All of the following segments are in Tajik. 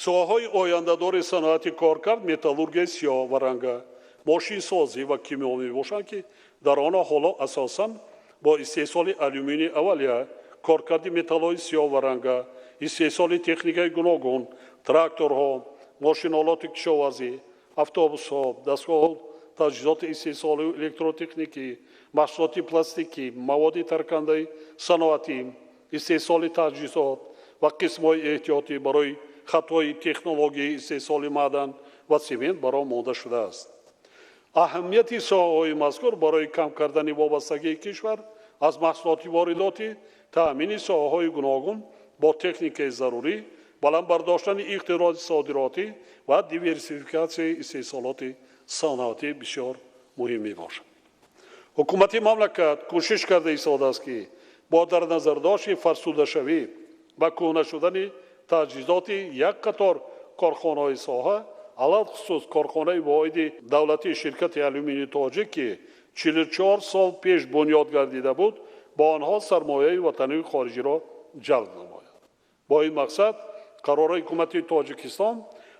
Соҳаҳои ояндадори саноати коркард металлургияи сиёҳ ва ранга, мошинсозӣ ва кимиё мебошанд, ки дар онҳо ҳоло асосан бо истеҳсоли алюминии аввалия, коркарди металлҳои сиёҳ ва ранга, истеҳсоли техникаи гуногун, тракторҳо, мошинолоти кишоварзӣ, автобусҳо, дастгоҳу таҷҳизоти истеҳсолию электротехникӣ, маҳсулоти пластикӣ, маводи таркандаи саноатӣ, истеҳсоли таҷҳизот ва қисмҳои эҳтиётӣ барои хатҳои технологияи истеҳсоли маъдан ва цемент ба роҳ монда шудааст. Аҳамияти соҳаҳои мазкур барои кам кардани вобастагии кишвар аз маҳсулоти воридотӣ, таъмини соҳаҳои гуногун бо техникаи зарурӣ, баланд бардоштани иқтидори содиротӣ ва диверсификатсияи истеҳсолоти саноатӣ бисёр муҳим мебошад. Ҳукумати мамлакат кӯшиш карда истодааст, ки бо дар назардошти фарсудашавӣ ва кӯҳна шудани таҷҳизоти як қатор корхонаҳои соҳа, алалхусус корхонаи воҳиди давлатии ширкати алюминии тоҷик, ки 44 сол пеш бунёд гардида буд, бо онҳо сармояи ватанию хориҷиро ҷалб намояд. Бо ин мақсад қарори Ҳукумати Тоҷикистон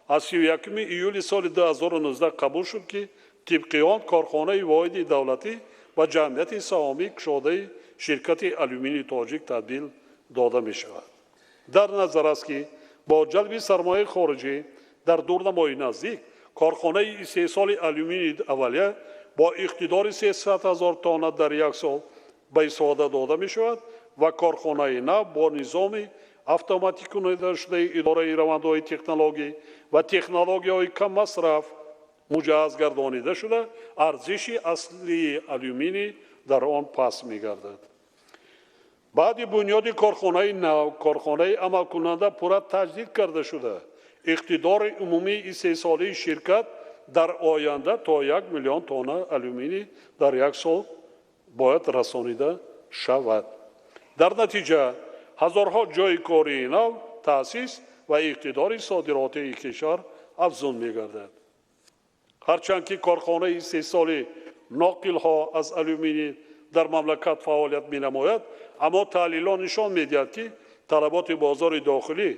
аз 31 июли соли 2019 қабул шуд, ки тибқи он корхонаи воҳиди давлатӣ ба ҷамъияти саҳомии кушодаи ширкати алюминии тоҷик табдил дода мешавад. Дар назар аст, ки бо ҷалби сармояи хориҷӣ дар дурнамои наздик корхонаи истеҳсоли алюминии аввалия бо иқтидори 300 000 тонна дар як сол ба истифода дода мешавад ва корхонаи нав бо низоми автоматикунонидашудаи идораи равандҳои технологӣ ва технологияҳои каммасраф муҷаҳҳаз гардонида шуда, арзиши аслии алюминий дар он паст мегардад. Баъди бунёди корхонаи нав корхонаи амалкунанда пурра таҷдид карда шуда, иқтидори умумии истеҳсолии ширкат дар оянда то 1 миллион тонна алюминий дар як сол бояд расонида шавад. Дар натиҷа ҳазорҳо ҷойи кории нав таъсис ва иқтидори содиротии кишвар афзун мегардад. Ҳарчанд ки корхонаи истеҳсоли ноқилҳо аз алюминий дар мамлакат фаъолият менамояд, аммо таҳлилҳо нишон медиҳад, ки талаботи бозори дохилӣ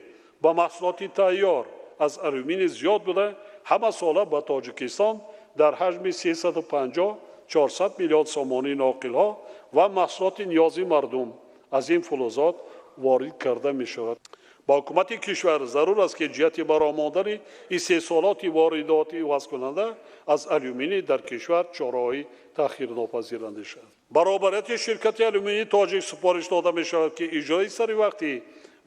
ба маҳсулоти тайёр аз алюминий зиёд буда, ҳамасола ба Тоҷикистон дар ҳаҷми 350-400 миллион сомонӣ ноқилҳо ва маҳсулоти ниёзи мардум аз ин фулузот ворид карда мешавад. Ба ҳукумати кишвар зарур аст, ки ҷиҳати ба роҳ мондани истеҳсолоти воридоти ивазкунанда аз алюминий дар кишвар чораҳои таъхирнопазир андешад. Ба роҳбарияти ширкати алюминии тоҷик супориш дода мешавад, ки иҷрои саривақтӣ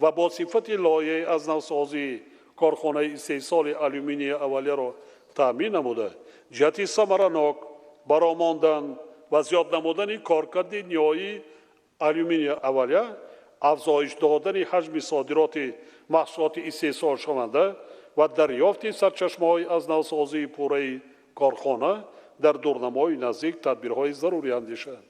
ва бо сифати лоиҳаи аз навсозии корхонаи истеҳсоли алюминии аввалияро таъмин намуда, ҷиҳати самаранок ба роҳ мондан ва зиёд намудани коркарди ниҳоии алюминии аввалия, афзоиш додани ҳаҷми содироти маҳсулоти истеҳсолшаванда ва дарёфти сарчашмаҳои аз навсозии пурраи корхона дар дурнамои наздик тадбирҳои зарурӣ андешад.